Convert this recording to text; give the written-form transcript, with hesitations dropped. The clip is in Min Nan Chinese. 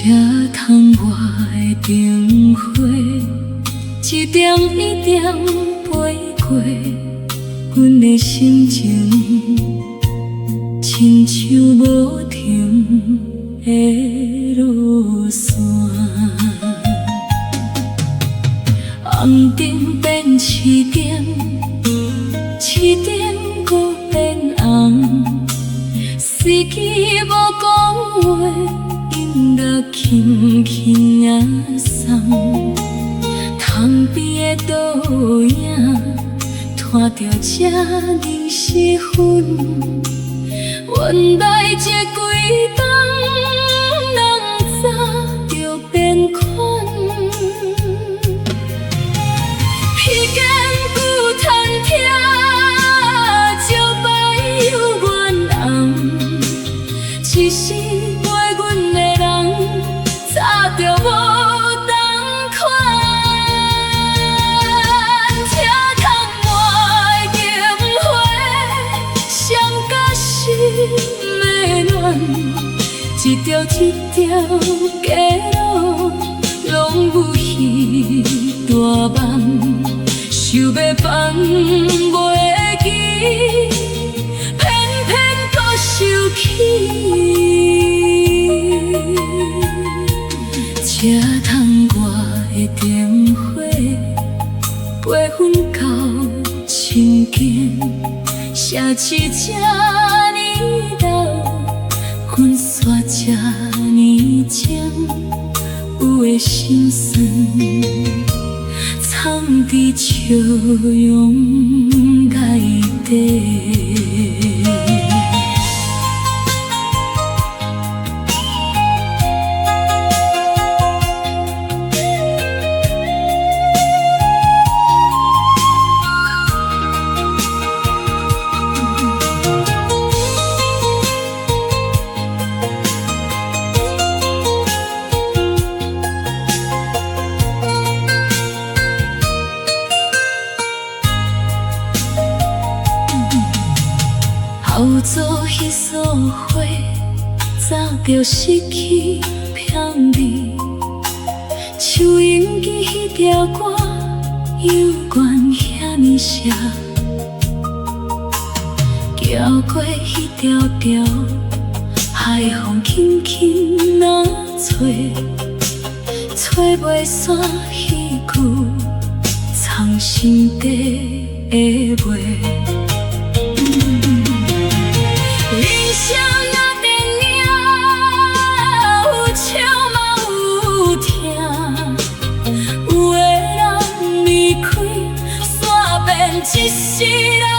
車窗外的燈火，一點一點飛過，阮的心情親像無停的雨傘。紅燈變試燈，試燈閣變紅，司機無講話，音樂輕輕仔送，窗邊的倒影拖著這呢時分，原來這幾冬人早就變款。披肩舊餐廳，招牌猶原紅，只是陪阮的人早就無仝款。車窗外的燈火，閃甲心的暖，一條一條街路，攏有彼大夢。想欲放袂記，偏偏閣想起。車窗外的燈火，陪阮到深更，城市這呢老，阮煞這呢情，有的心酸，藏佇笑容內底。後座彼束花，早就失去香味。收音機彼條歌，猶原遐呢熟。行過彼條橋，海風輕輕仔吹，吹袂散彼句藏心底的話。人生若電影，有笑嘛有疼，有的人離開，煞變一世人。